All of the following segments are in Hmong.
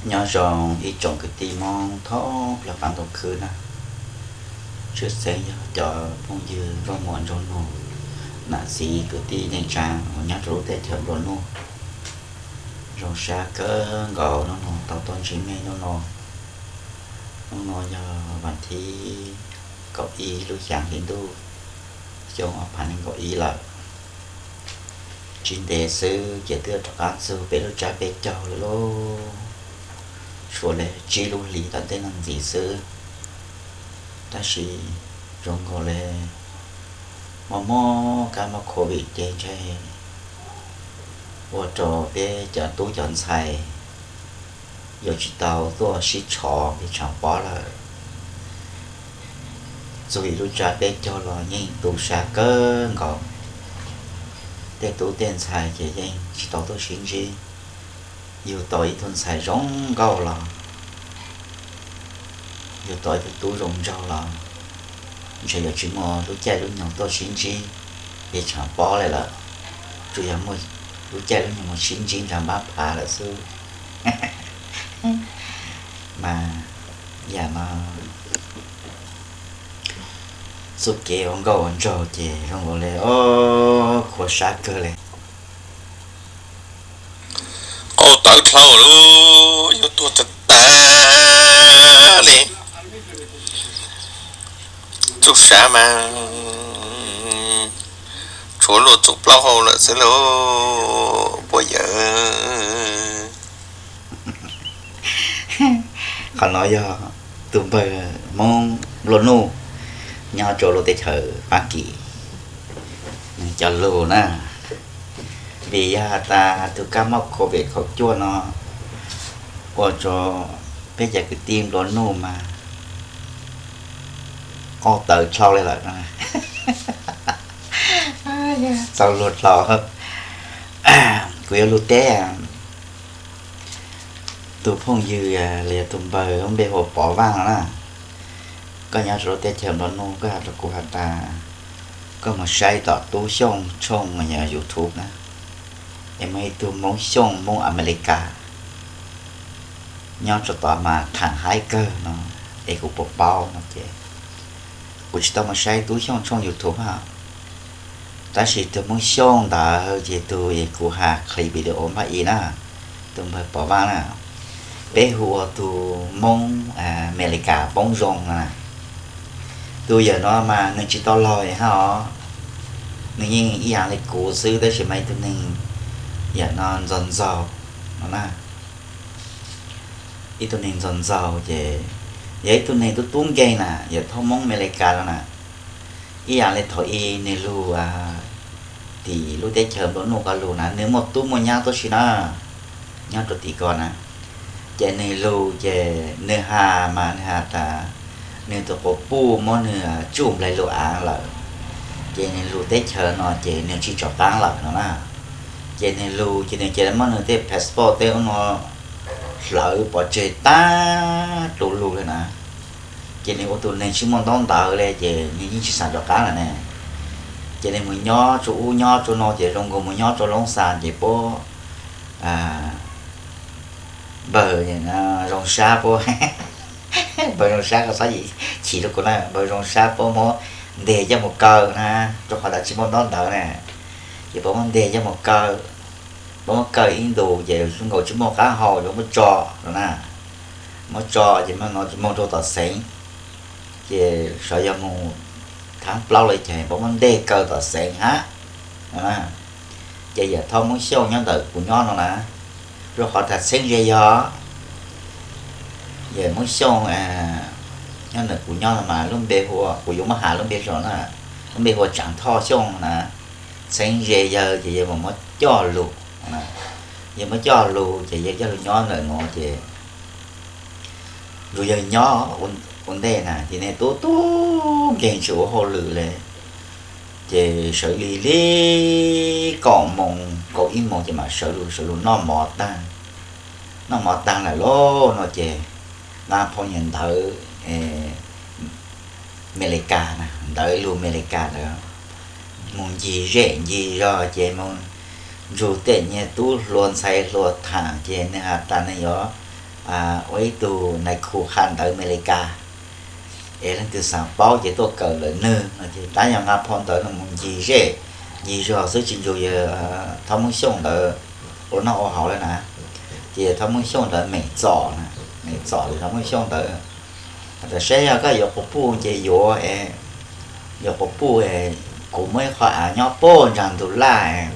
Nyob zoo ib tsoom kwv tij Hmoob thoob plaws qab ntuj khwb na, tshwj xeeb yog cov phooj ywg nkauj muam nraug nus, nam txiv kwv tij neej tsaa uas nyob rau lub teb chaws nplua nuj. Zoo sab kawg nkaus hnub no tau tuaj ntsib mej hnub no. Hnub no yog vas thib kaum ib lub xyaa hli ntuj xyoo ob phav nees nkaum ib lawm. Tsis ntev xwb ces twb rov qab txug peb lub tsab peb caug lawm lauj. Tshuav li tsib lub hlis tom ntej no ntxiv xwb, tab sis zoo nkaus li mob mob kab mob covid ces ntshe ua rau peb cov tub cov ntxhais yuav tsis tau tuaj sib tshov pes tshav pob lawm. Txug ib lub tsab peb caug los yeej tu sab kawg nkaus. Tej tub tej ntxhais ces yeej tsis tau tuaj sib ntsib. Yug tau ib tug ntxhais zoo nkauj los, yug tau ib tug tub zoo nraug los, ntshe yuav tsis muaj lub caij lub nyoog tuaj sib ntsib pes tshav pob li lawm. Tsuas yog muaj lub caij lub nyoog mus sib ntsib nrag npab phav lawm xwb. Mas yam no txuj kev ua nkauj ua nraug ces zoo nkaus li o, khuv sab kawg li. Qau tawv dlhau lawm, yuav tuag tag tag li. Txuj sab mas tshuav luag txuj plaub hau lawm xwb lauj puas yawm. Qhov no yog tus npawg Hmoob nplua nuj nyob rau lub teb chaws Fab Kis, nws cov lug na. Vim yog has tas tus kab mob covid kaum cuaj no ua rau peb cov kwv tij nplua nuj mas qau tawv dlhau li lawm no. Txaus luag dlhau. Kuv yuav lug teb tus phooj ywg los yog tus npawg npe hu ua Pov Vaaj no na. Koj nyob rau lub teb chaws nplua nuj, koj has rau kuv has tas koj mus saib tom Tub Xyooj tshooj YouTube na, es muaj ib tug Hmoob Xyooj Hmoob Amelikas nyob rau tod mas tham haib kawg no, es kuv puas paub no ces kuv tsis tau mus saib Tub Xyooj tshooj YouTube hab. Tab sis tus Hmoob Xyooj ntawd ces tus es kuv has clip video npaj i na, tus npawg Pov Vaaj na, peb hu ua tus Hmoob Amelikas poob zoo no na. Tus yawm no mas nws tsis tau laug hab os, nws yeej ib yam li kuv xwb tab sis mas ib tug neeg yawm no ntxaug ntxaug no na. Ib tug neeg ntxaug ntxaug ces yog ib tug neeg tub tub nkeeg na, yawm thoob Hmoob Amelikas no na. Ib yam li thaum i nws lug tim lub teb chaws nplua nuj ko lug na, nws muaj tub muaj nyab tuab si na, nyob rau tim ko na. Ces nws lug ces nws has mas nws has tas nws tus quas puj muab nws tsuj nplaig lug av lawm, ces nws lug teb chaws no ces nws tsis tsom qaab lawm no na. Ces nws lug ces nws cia li muab nws tej passport tej ub no hlawv pov tseg tag tu lug li na. Ces nws ua tus neeg tsis muaj ntaub ntawv li ces nws yeej tsis xav rov qab lawm ne. Ces nws mus nyob rau ub nyob rau no ces zoo nkaus mus nyob rau Loob Xas ces puab npawg Zoo Sab puab, npawg Zoo Sab koj txhob chim rau kuv na, npawg Zoo Sab puab muab nteg coj mus kaw na, rau qhov tas tsis muaj ntaub ntawv na. Ces puab muab nteg coj mus kaw, puab muab kaw ib ntus ces zoo nkaus tsis muaj qab hau yuav muab tso no na. Muab tso ces moog rau tom xeev, ces sawv yog mus thaab plaub lawm ces puab muab nteg kaw tom xeev hab no na. Ces yawm thoob Hmoob Xyooj nyob ntawm kuv nyob no na, rau qhov tas txheeb ze yog yawm Hmoob Xyooj nyob ntawm kuv nyob no mas lub npe hu ua, kuv yuav muab has lub npe rau na, lub npe hu ua Tsaam Thoj Xyooj na. Txheeb ze yawg ces yawg mam muab coj lug, yawg muab coj lug ces yawg coj lug nyob ntawm nuav ces nrug yawg nyob ua ntej na ces nws tub tub nkeeg tsis ua hauj lwm li. Ces sawv li li kaum moos kaum ib moos ces mam sawv lug, sawv lug noj mov taag, noj mov taag lawm lauj no ces nqa phoo nyuag ntawv Amelikas na, ntawv lug Amelikas ntawd, mus ncig zej ncig zog ces mus nrug tej nyuag tub hluas ntxhais hluas tham ces nws has tas nws yuav ua ib tug nais khu qha ntawv Amelikas, es leej twg xav paub ces tuaj kawm ntawm nws no ces tab yog nqa phau ntawv no mus ncig zej ncig zog xwb, tsis nrug yawg Thoj Moob Xyooj ntawd ua noj ua haus lawm na. Ces Thoj Moob Xyooj ntawd mem txom na, mem txom ces Thoj Moob Xyooj ntawd tas saib yog koj yuav quas puj ces yuav, yuav quas puj, kuv muaj ib qho av nyob puag ntsa ntug laj,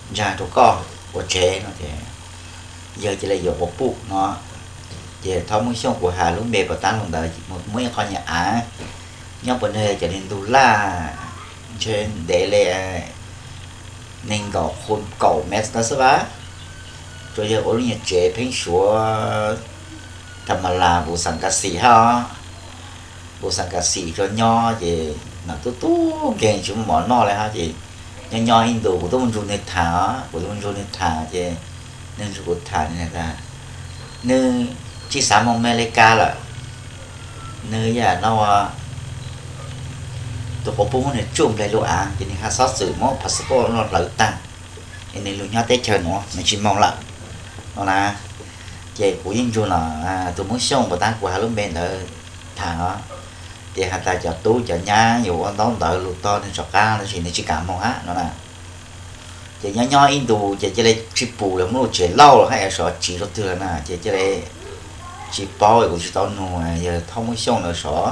ntsa rau koj ua tsev no ces yawg cia li yuav quas puj no. Ces Thoj Moob Xyooj kuv has lub npe puas tab lug ntawd, muaj ib qho nyuag av nyob puag nrag cov li ntug laj, ntshe ntev li nees nkaum qhov kaum mev ntawd xwb vas. Rau yawg ua lub nyuag tsev pheeb suav, tham mas las npus xas kas xim hab, npus xas kas xim rau nyob ces nam tub tub nkeeg tsis muaj mov noj li hab ces nyob nyob ib ntus kuv tub mus nrug nws tham, kuv tub mus nrug nws tham ces nws nrug kuv tham, nws tas nws tsis xav moog Amelikas lawm, nws yam no tus quas puj muab nws tsuj nplej lub av ces nws haj xob txwm muab passport no hlawv taag, es nws lug nyob teb chaws nuav nws tsis moog lawm no na. Ces kuv yeej nrug los tus Moob Xyooj puas tab kuv has lub npe ntawd tham os, ces has tas cov tub cov nyab yuav ua ntaub ntawv lug tog nws rov qab tab sis nws tsis kam moog hab no na. Ces nyob nyob ib ntus ces cia li tsis pum lawm, muab lub tsev lauj los hab es sov tsiv rau twg lawm na ces cia li tsis paub, kuv tsis tau nug yawg Thoj Moob Xyooj lawv sov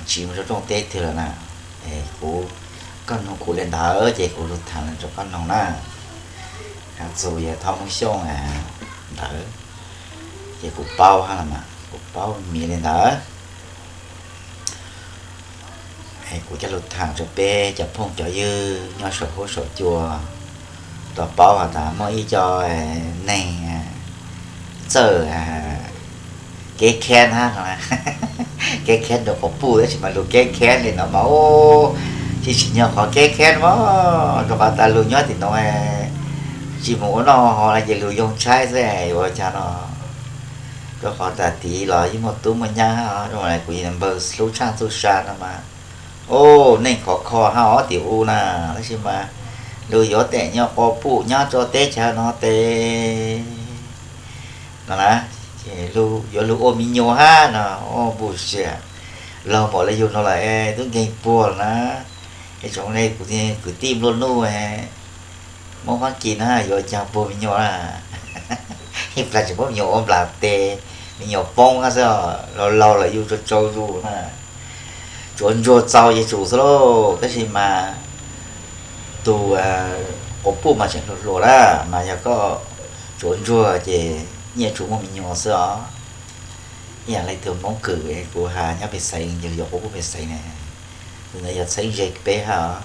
tsiv mus rau rooj teb twg lawm na. Kuv, koj nug kuv li ntawd ces kuv lug tham rau koj noog na. Has txug yawg Thoj Moob Xyooj ntawd ces kuv paub hab los mas kuv paub miv li ntawd. Kuv coj lug tham rau peb cov phooj cov ywg nyob saum huab saum cua tau paub has tas muaj ib co neeg txawj keb kheb hab no, keb kheb rau quas puj tab sis mas lug keb kheb li no mas tsis tsim nyog qhov keb kheb mog, rau qhov tas lug nyob tim nuav tsis mus ua noj ua haus no ces lug yoo tshaib xwb ua caag no. Rau qhov tas tid los yeej muaj tub muaj nyab hab, kuv npawg hlub tshaaj txuj sa no mas, o, neej khov kho hab os tim u na, tab sis mas lug yuav teem nyuag quas puj nyob rau teb chaws no tes no na, yuav lug ua me nyuam hab no, o, npuj sia, laug npaum le yug no lawm tub nkeeg puag lawm na. Es tsoom le kuv kwv tij nplua nuj Moob Fab Kis na yuav caag puag me nyuam na. Ib plag tsis muab me nyuam ua nplas tes, me nyuam poob hab xwb, laug laug lawm yug tsau tsau yug na. Tsuav ntsuag txaus ces tsum xwb lauj, tab sis mas tug quas puj mas tseem hluas hluas na, mas yog koj tsuav ntsuag ces yeej tsum muaj me nyuam xwb os. Ib yam le tug Moob Kws kuv has nyob peg xeev, yug yuav quas puj peg xeev na, tug ntawd yog txheeb ze peb hab os.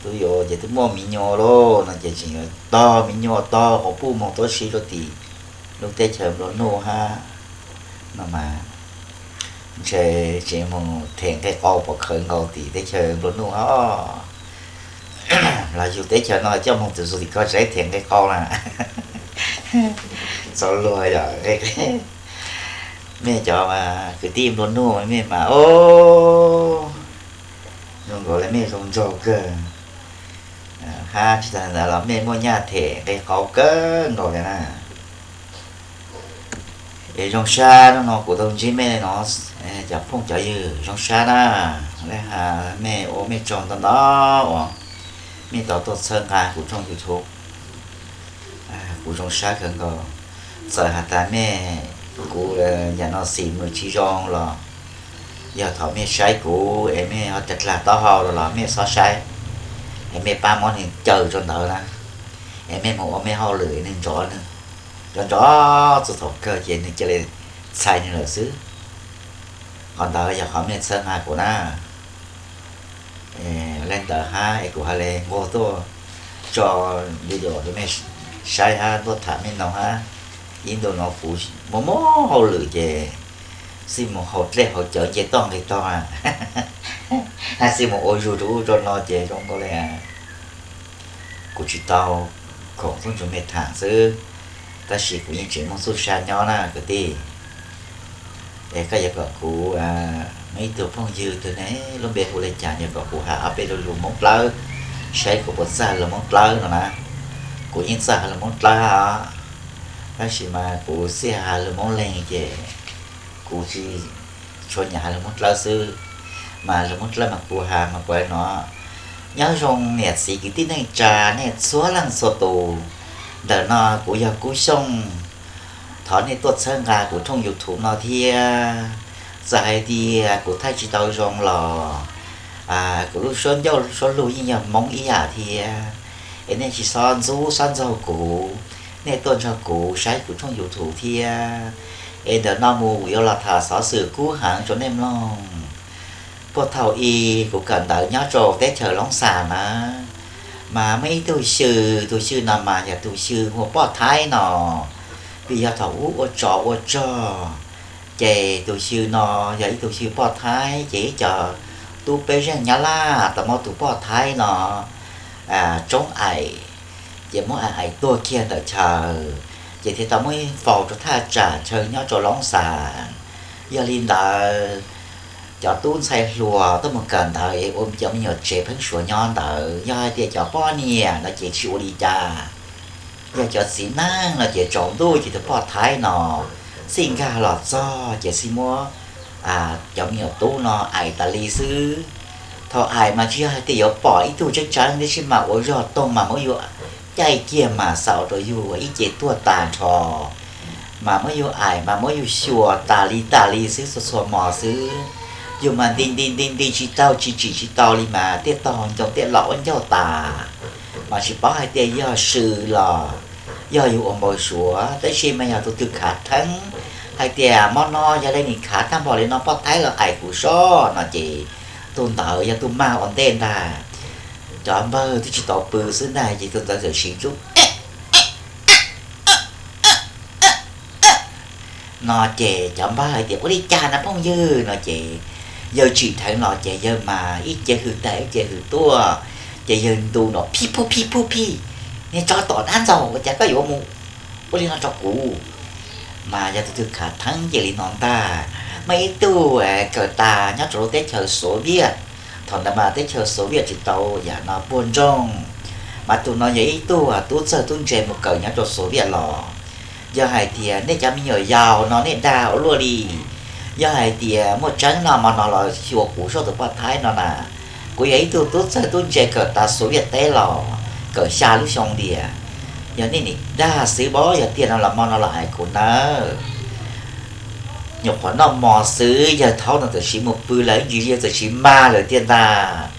Tub yuav ces tub muaj me nyuam lauj no ces tseem yuav tog me nyuam tog quas puj moog tuab si rau tim lub teb chaws nplua nuj hab no mas, ntshe tseem moog them nqe qau pov khawv nkaus tim teb chaws nplua nuj hab. Los yug teb chaws no coj moog txug tim ko tseem them nqe qau na. Txaus luag yom. Mej cov kwv tij nplua nuj mej mas, o, zoo nkaus le mej zoo nraug kawg hab, tsis tas ntawd los mej muaj nyaj them nqe qau kawg nkaus li na. Es zoo sab hnub no kuv tau ntsib mej li no, cov phooj cov ywg zoo sab na, le has mej ua mej tsaug ntau ntau uas mej tau tuaj txhawb nqa kuv tshooj YouTube. Kuv zoo sab kawg nkaus. Txawm has tas mej, kuv yam no xim mws tsis zoo los yog thaum mej saib kuv es mej ho tag dlag taub hau los mej txhob saib, es mej pab muab nwg caws rau ntawd na, es mej mus ua mej hauj lwm es nwg nrov nwg, nrov nrov txug thaum kawg ces nwg cia li txhais nwg lawm xwb. Qhov ntawd yog qhov mej txhawb nqa kuv na. Le ntawd hab es kuv has le nquag tuaj tso video rau mej saib hab tuaj tham mej noog hab. Ib ntu no kuv muaj muaj hauj lwm ces xij mus haus dlej haus cawv nce toj nqis tog, hab xij mus ua zug rau ub rau no ces zoo nkaus li kuv tsis tau khoom tuaj nrug mej tham xwb, tab sis kuv yeej tseem muaj txuj sa nyob na kwv tij. Es koj yuav kom kuv muaj ib tug phooj ywg twg ne, lub npe hu le caag, yuav kom kuv has ob peb lug lug Moob Dlawb, saib kuv puas txawj has lug Moob Dlawb no na. Kuv yeej txawj has lug Moob Dlawb hab os. Tab sis mas kuv xij has lus Hmoob leeg ces kuv tsis tshua nyiam has lus Hmoob Dlawb xwb, mas lus Hmoob Dlawb mas kuv has mas kuv hais no: Nyob zoo niam txiv kwv tij neej tsa nej txhua leej txhua tus. Ntawm no kuv yog Kub Xyooj, thov nej tuaj txhawb nqa kuv thooj YouTube no thiab. Txawm hais tias kuv thaij tsis tau zoo los kuv lub suab ncauj suab lug yeej yog Hmoob ib yam thiab. Es nej tsis txhob ntxub txhob ntxaug kuv, nej tuaj nrog kuv saib kuv thooj YouTube thiab. Es ntawm no mus kuv yuav los tham xov xwm kub heev rau nej mloog. Puag thaum ub kuv kawm ntawv nyob rau teb chaws Loob Xas na, mas muaj ib tug xyw, tus xyw no mas yog tus xyw hu ua Poj Thaib no, vim yog thaum ub ua tsov ua rog, ces tus xyw no yog ib tug xyw Poj Thaib, ces ib cov tub peb zeej Nyab Laj tau muab tus Poj Thaib no tsoob aim, ces muab aim aim tuag kiag ntawm chaw, ces thiaj tau muab faus rau thaj tsam chaw nyob rau Loob Xas. Yog li ntawd, cov tub ntxhais hluas tuaj mus kawm ntawv es ua cov me nyuam tsev pheeb suav nyob ntawd, yog hais tias cov poj niam no ces tsis ua li cas. Yog cov txiv neej no ces tsaus ntuj ces tus Poj Thaib no xij nkag los txog ces xij muab cov me nyuam tub no aim tas li xwb. Thaum aim mas tsis yog hais tias yuav pom ib tug tseeb tseeb, tiam sis mas ua zog toog mas muab yus caij kiag mas xaus rau yus ib ce tuag tas nrho, mas muab yus aim mas muab yus xyuas tas li tas li xwb, txhua txhua hmo xwb. Yus mas nti nti nti nti tsis tau, tsis tsim tsis tau li mas tej tog ncoo tej los ua ncauj tas, mas tsis paub hais tias yog swm los yog yus ua npau suav, tab sis mas yog tus twg khav theeb hais tias hmo no yog li nim khav tag npaum li no Poj Thaib los aim kuv sob no ces tus ntawd yog tus mag ua ntej ntag. Cov npawg twb tsis tau pw xwb ntag ces tus ntawd txawm siv ntsub no ces cov npawg hais tias ua li cas na phooj ywg no ces yawg tsim dheev los ces yawg mas ib ce hws tag ib ce hws tuaj, ces yawg ntu nrov phij phuj phij phuj phij, niag tsov tom dab ntxaug, ua cas koj yuav mus ua li no rau kuv? Mas yog tus twg khav theeb ces li no ntag. Muaj ib tug kawm tas nyob rau lub teb chaws Soviet, thaum ntawd mas teb chaws Soviet tsis tau yam no puag nroog, mas tus no yog ib tug tub txawg tub ntse mus kawm nyob rau Soviet los. Yog hais tias nej cov me nyuam yaus no nej dag ua luaj li, yog hais tias muaj tseeb no mas no los xyuas kuv soj tus Poj Thaib no na. Kuv yog ib tug tub txawg tub ntse kawm tas Soviet teb los kawm xya lub xyoo tiag. Yog nej nim dag xwb pob, yog tiag no los hmo no los hais kuv nawb. Nyuam qhuav noj mov xwb, yawg thaub no txawm siv mus pw lawm, ib ntsis yawg txawm siv mag lawm tiag ntag.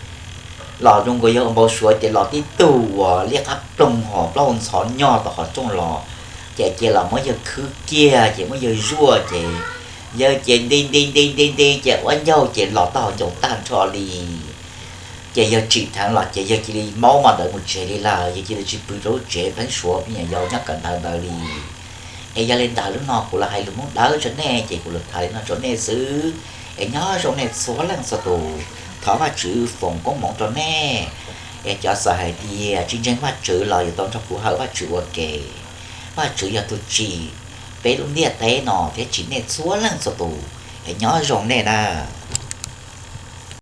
Los zoo nkaus yawg ua npau suav ces los tib tug uas liab qab ploog hos plaub hau ntxhov nyoj tom qhov rooj los, ces cia los muab yawg khwb kiag ces muab yawg zuaj ces yawg ces nti nti nti nti nti ces ua ncaug ces los tau ncoo tag nrho li. Ces yawg tsim dheev los ces yawg cia li maub mas ntawd mus tsev li lawm, yawg cia li tsis pw rau lub tsev pheeb suav pheej yau nyob kawm ntawv ntawd li. Es yog li ntawd lub no kuv los hais lus Hmoob Dawb rau nej ces kuv los tham li no rau nej xwb. Es nyob zoo nej txhua leej txhua tus, thov Vajtswv foom koob hmoov rau nej. Es cov txawm hais tias tsis ntseeg Vajtswv los yuav tau nrog kuv hawm Vajtswv ua ke. Vajtswv yog tus tsim peb lub ntiaj teb no thiab tsim nej txhua leej txhua tus. Es nyob zoo nej na.